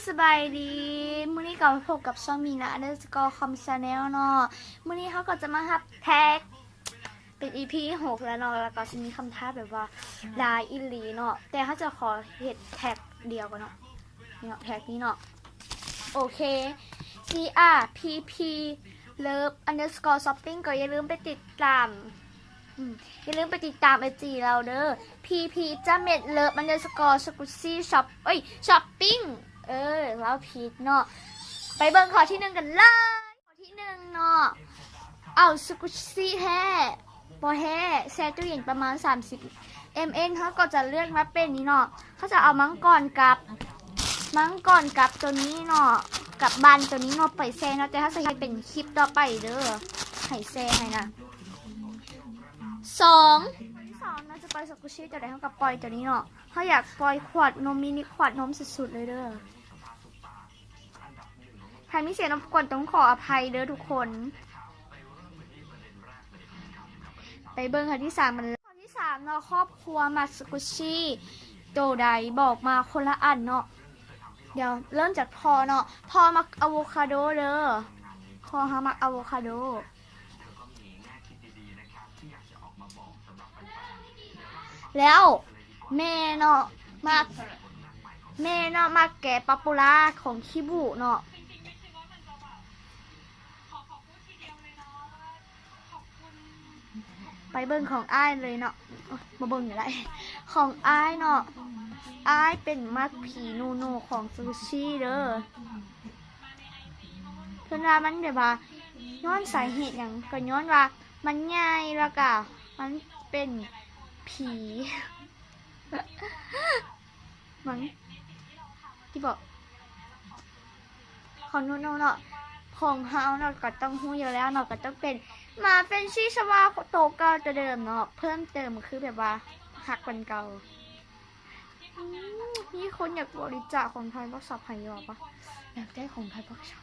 ສະບາຍດີ ມື້ນີ້ກໍພົບກັບຊ່ອງມີນາ underscore com channel ເນາະ. ມື້ນີ້ເຮົາກໍຈະມາຮັບແທັກ ເປັນອີພີຫົກແລ້ວເນາະ ແລ້ວກໍຊິມີຄຳຖາມແບບວ່າຫຼາຍອີ່ຫຼີເນາະ ແຕ່ເຮົາຈະຂໍເຮັດແທັກດຽວກ່ອນເນາະ. ນີ້ເນາະ ແທັກນີ້ເນາະ ໂອເຄ ຊີອາ ພີພີ ເລີຟ underscore shopping ກໍຢ່າລືມໄປຕິດຕາມ ອືມ ຢ່າລືມໄປຕິດຕາມໄອຈີລາວເດີ ພີພີ ຈະເມັດ ເລີຟ underscore ສະກຸດຊີ ຊັອບ ເອີຍ ຊັອບປິງ ເອີ ເວົ້າຜິດເນາະ. ໄປເບິ່ງຂໍ້ທີໜຶ່ງກັນເລີຍ. ຂໍ້ທີໜຶ່ງເນາະ ເອົາສະກຸດຊີແທ້ ບໍ່ແທ້ ແຊ່ຕູ້ເຢັນປະມານສາມສິບເອັມເອັນ ເຮົາກໍຈະເລືອກມາເປັນນີ້ເນາະ ເຮົາຈະເອົາມັງກອນກັບ ມັງກອນກັບໂຕນີ້ເນາະ ກັບບານໂຕນີ້ເນາະ ໄປແຊ່ເນາະ ແຕ່ເຮົາຈະເຮັດເປັນຄລິບຕໍ່ໄປເດີ ໃຫ້ແຊ່ໃຫ້ນະ. ສອງ ທີສອງເນາະ ຈະປ່ອຍສະກຸດຊີໂຕໃດ ເຮົາກໍປ່ອຍໂຕນີ້ເນາະ ເຮົາຢາກປ່ອຍຂວດນົມ ມິນິຂວດນົມສຸດໆເລີຍເດີ. ຖ້າມີສຽງລົບກວນຕ້ອງຂໍອະໄພເດີທຸກຄົນ. ໄປເບິ່ງຂໍ້ທີສາມກັນເລີຍ. ຂໍ້ທີສາມເນາະ ຄອບຄົວມັກສະກຸດຊີໂຕໃດ ບອກມາຄົນລະອັນເນາະ. ດຽວເລີ່ມຈາກພໍ່ເນາະ ພໍ່ມັກອາໂວຄາໂດເດີ ພໍ່ເຮົາມັກອາໂວຄາໂດ. ແລ້ວແມ່ເນາະ ມັກ ແມ່ເນາະ ມັກແກະປັບປູລາຂອງຂີ້ບູ້ເນາະ. ໄປເບິ່ງຂອງອ້າຍເລີຍເນາະ ໂອຍ ບໍ່ເບິ່ງກໍໄດ້ ຂອງອ້າຍເນາະ. ອ້າຍເປັນມັກຜີນູໂນຂອງສະກຸດຊີເດີ. ເພິ່ນວ່າມັນແບບວ່າ ຍ້ອນສາເຫດຫຍັງ ກໍຍ້ອນວ່າມັນໃຫຍ່ ແລ້ວກະມັນເປັນຜີ ມັງ ທີ່ບອກ ຂອງນູໂນເນາະ ຂອງເຮົາເນາະ ກໍຕ້ອງຮູ້ຢູ່ແລ້ວເນາະ ກໍຕ້ອງເປັນໝາເຟນຊີ ຊະວ່າໂຕເກົ່າໂຕເດີມເນາະ. ເພີ່ມເຕີມຄືແບບວ່າຮັກກວ່າເກົ່າ. ອືມ ມີຄົນຢາກບໍລິຈາກຂອງໄທບັກສັບໃຫ້ຢູ່ບໍ່? ຢາກໄດ້ຂອງໄທບັກສັບ.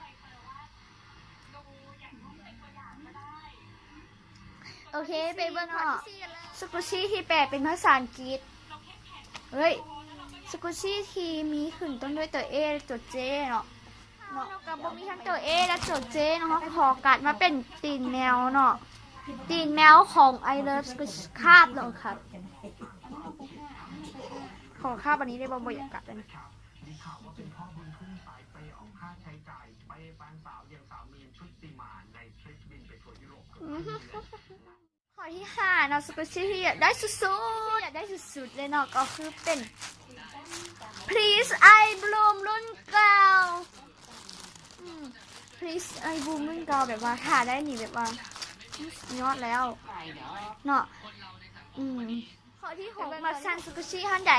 ໂອເຄ ໄປເບິ່ງເນາະ ສະກຸດຊີທີ່ແປເປັນພາສາອັງກິດ ເອີຍ ສະກຸດຊີທີ່ມີຂຶ້ນຕົ້ນດ້ວຍຕົວເອ ແລະ ຕົວເຈເນາະ. ເນາະ ເຮົາກໍບໍ່ມີທັງຕົວເອ ແລະ ຕົວເຈເນາະ ເຮົາກໍຂໍກັດມາເປັນຕີນແມວເນາະ ຕີນແມວຂອງ I love ສະກຸດ ຄາບເນາະ ຄາບ ຂໍຄາບອັນນີ້ໄດ້ບໍ່? ບໍ່ຢາກກັດອັນນີ້. ຂໍ້ທີຫ້າເນາະ ສະກຸດຊີທີ່ຢາກໄດ້ສຸດໆ ຢາກໄດ້ສຸດໆເລີຍເນາະ ກໍຄືເປັນ Please I Bloom ລຸ້ນເກົ່າ. ອືມ Please I Bloom ລຸ້ນເກົ່າ ແບບວ່າຖ້າໄດ້ນີ້ແບບວ່າສຸດຍອດແລ້ວເນາະ. ອືມ ຂໍ້ທີຫົກ ມັກສັ່ງສະກຸດຊີຮ້ານໃດ?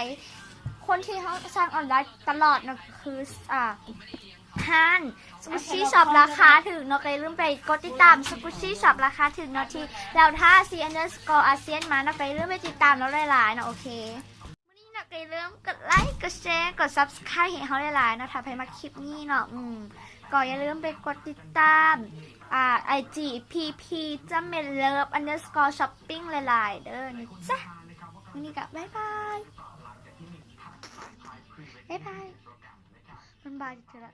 ຄົນທີ່ເຮົາສັ່ງອອນລາຍຕະຫຼອດເນາະ ກໍຄື ອ່າ ຮ້ານສະກຸດຊີຊັອບລາຄາຖືກເນາະ ກໍຢ່າລືມໄປກົດຕິດຕາມສະກຸດຊີຊັອບລາຄາຖືກເນາະ ທີ່ Delta C underscore ASEAN ມາເນາະ ກໍຢ່າລືມໄປຕິດຕາມລາວຫຼາຍໆເນາະ. ໂອເຄ ມື້ນີ້ເນາະ ກໍຢ່າລືມກົດໄລ ກົດແຊ ກົດ Subscribe ໃຫ້ເຮົາຫຼາຍໆເນາະ ຖ້າໃຜມັກຄລິບນີ້ເນາະ. ອືມ ກໍຢ່າລືມໄປກົດຕິດຕາມ ອ່າ ໄອຈີ ພີພີ ຈະເມັດ ເລີຟ underscore shopping ຫຼາຍໆເດີນະຈ໊ະ. ມື້ນີ້ກໍບາຍບາຍ ບາຍບາຍ ມັນບາຍເທື່ອລະ.